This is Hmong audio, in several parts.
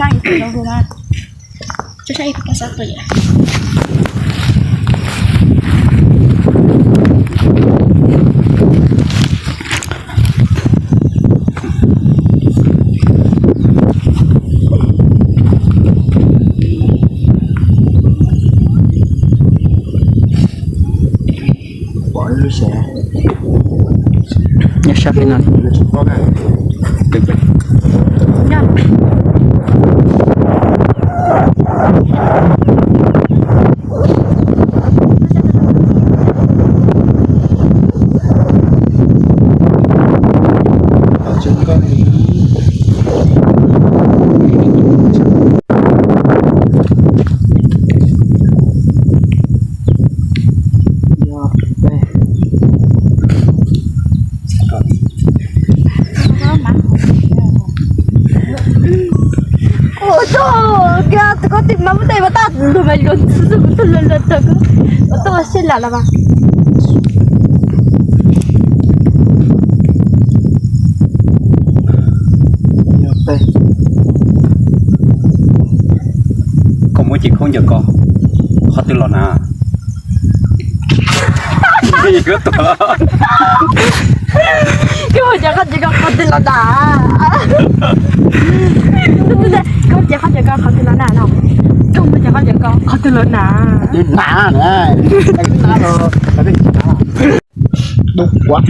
Tag ib tug rau hauv na. Tso saib ib tug paj xab pem. Nyob sab pem no. Ua tsaug, tus koj tig mas muab tej mas tag tus mas luag ntxhi xwb, kuv tuaj luag luag tag, kuv tuaj seb lam los mas. Koj muab cim khaub ncaws ko, qhov twg los na? Koj muab cov khaub ncaws ko qhov twg los na? Koj muab cov khaub ncaws ko qhov twg los na no? Koj muab cov khaub ncaws ko qhov twg los na? Dub quav,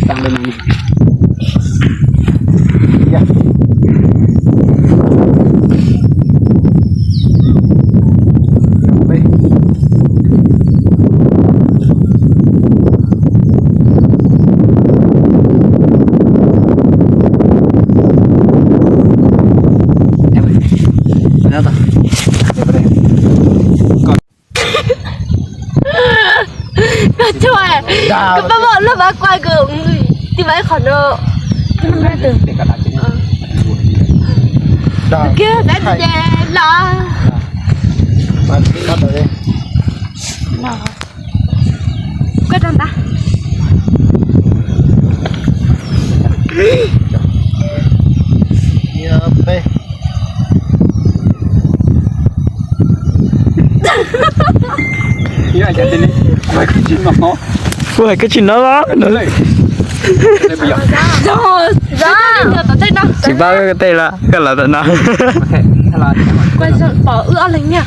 xaa li no. Koj tsuag, koj pab mom lub mab kuaj koj tib mab qhov no. Kiag tab tis ces los. Koj rau ntawd. Kuv hais koj tsis hnov los? Tsis pab koj tej lawm, koj los tom no. Pom wb ob leeg nyiaj.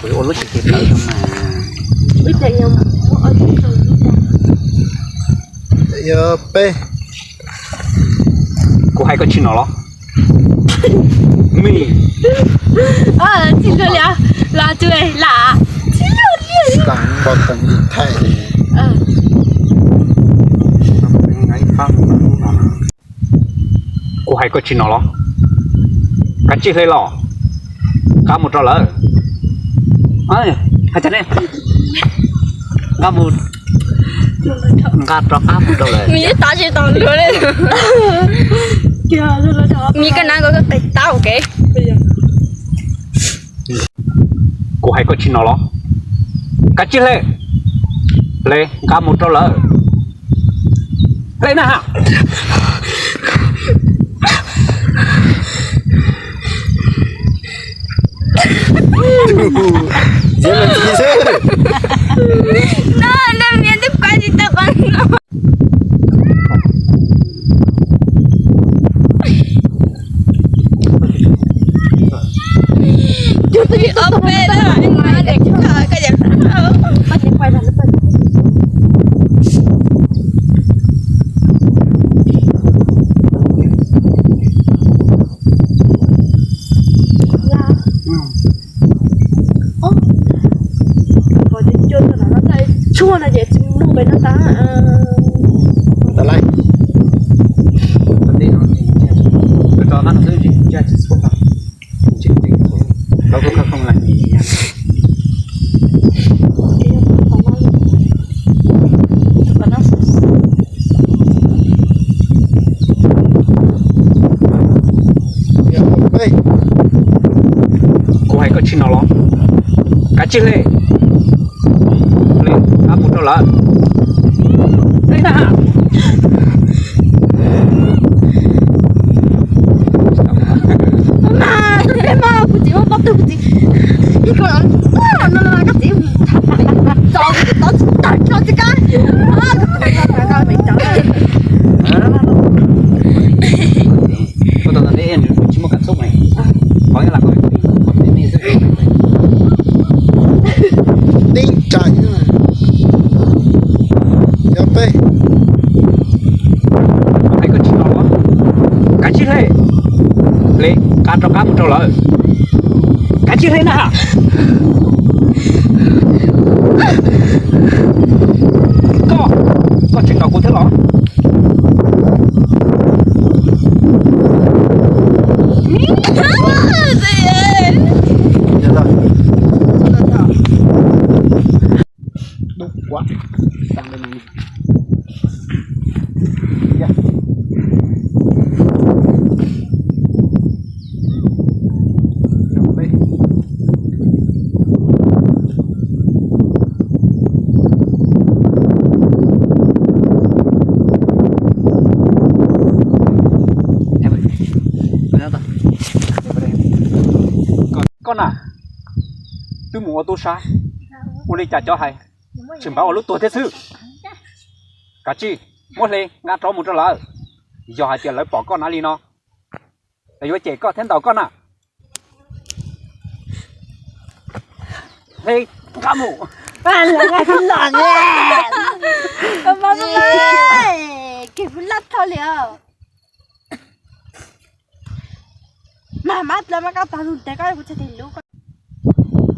Kuv hais koj tsis hnov los? Me. Tsis luag li, los tsis lam. Kuv hais koj tsis hnov los? Kav tsij hle los, nqa mus rau lawv. Hais tias ne, nqa mus, nqa rov qab mus rau lawv. Nws ib tav tsis tau luag li. Nws koj nab nkaus koj tes taub ua ke. Kuv hais koj tsis hnov los? Kav tsij hle, hle nqa mus rau lawv. Hle na. Tshuaj no ces tsis muaj pem no tas. Kuv hais koj tsis hnov los? Kav tsij hle, hle nqa mus rau lawv. Hle na. Kuv txiv muab Qab mus rau lawm. Kav tsij hle na. Koj, koj tsis nkaum kuv thiab los? Koj na, twb mus ua tub sab, ua li cas cov hais, tseem npaj ua lub tuag thiab xwb. Kav tsij muab hle nqa rov mus rau lawv. Yog hais tias lawv pom koj na li no, lawv yuav cem koj thiab ntaus koj na. Hle nqa mus.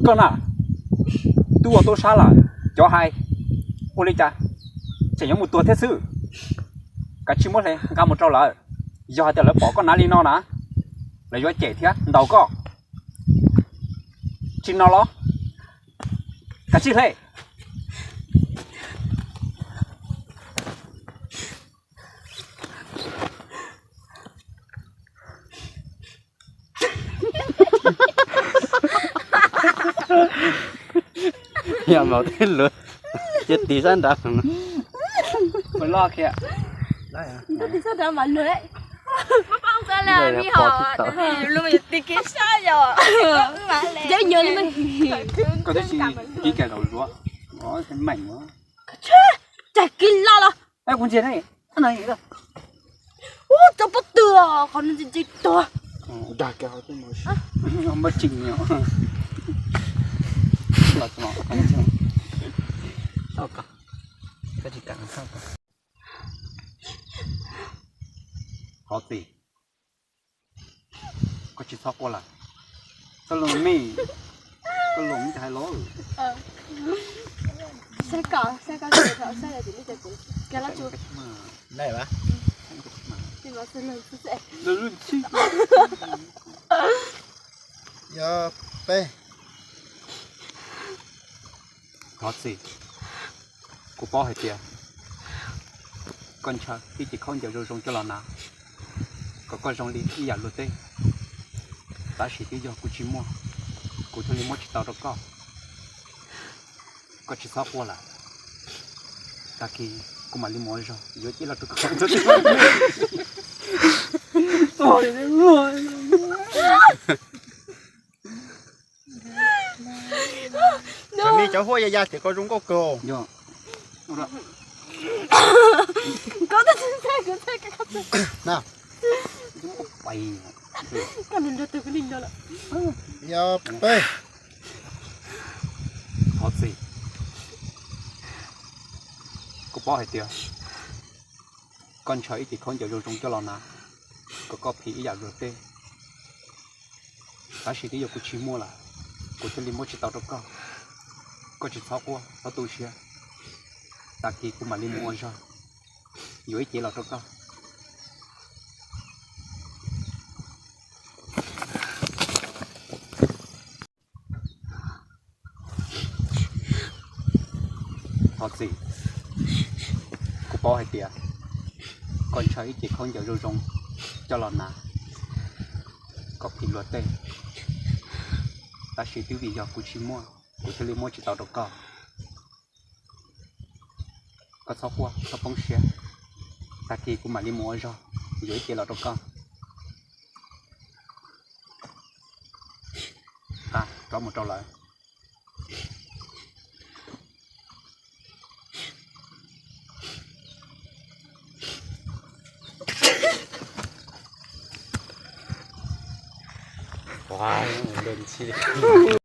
Koj na, twb ua tub sab lawm, cov hais, ua li cas tseem yuav mus tuag thiab xwb. Kav tsij muab hle nqa mus rau lawv. Yog hais tias lawv pom koj na li no na, lawv yuav cem thiab ntaus koj. Tsis no los? Kav tsij hle. Yog maum tej luv, cia tis sab nrad. Loj khiam. Tis sab nrad mas luag. Koj twb tsis kib kaim laus zuav, meem. Cas kib loj los? Kuv ntsia ne, no. Ub, cov pob tw, qhov no ntse ntse tuag. Dag kiag qhov twg mas. Npaj tseem nyob. Qhov txi, koj tsis txhob quaj lawm. Koj los me, koj los me hais los. Yog peb. Thov txim, kuv paub hais tias koj ntshaw ib ce khaub ncaws zoo zoo coj los hnav kom koj zoo li ib yam luag tej, tab sis twb yog kuv tsis muaj, kuv thiaj li muab tsis tau rau koj. Koj tsis txhob quaj lawm, tag kis kuv mam li mus ua zog yuav ib ce los rau koj. Cov me cov huab ya ya ces koj zoo nkauj kawg. Yog peb. Thov txim, kuv paub hais tias koj ntshaw ib ce khaub ncaws zoo zoo coj los hnav kom koj phim ib yam luag tej, tab sis twb yog kuv tsis muaj lawm, kuv thiaj li muab tsis tau rau koj. Koj tsis txhob quaj, txhob tu siab, tag kis kuv mam li mus ua zog yuav ib ce los rau koj. Thov txim, kuv paub hais tias koj ntshaw ib ce khaub ncaws zoo zoo coj los hnav kom phim luag tej, tab sis twb vim yog kuv tsis muaj, kuv thiaj li muab tsis tau rau koj. Koj txhob quaj, txhob poob siab, tag kis kuv mam li mus ua zog yuav ib ce los rau koj. Rov mus rau lawv.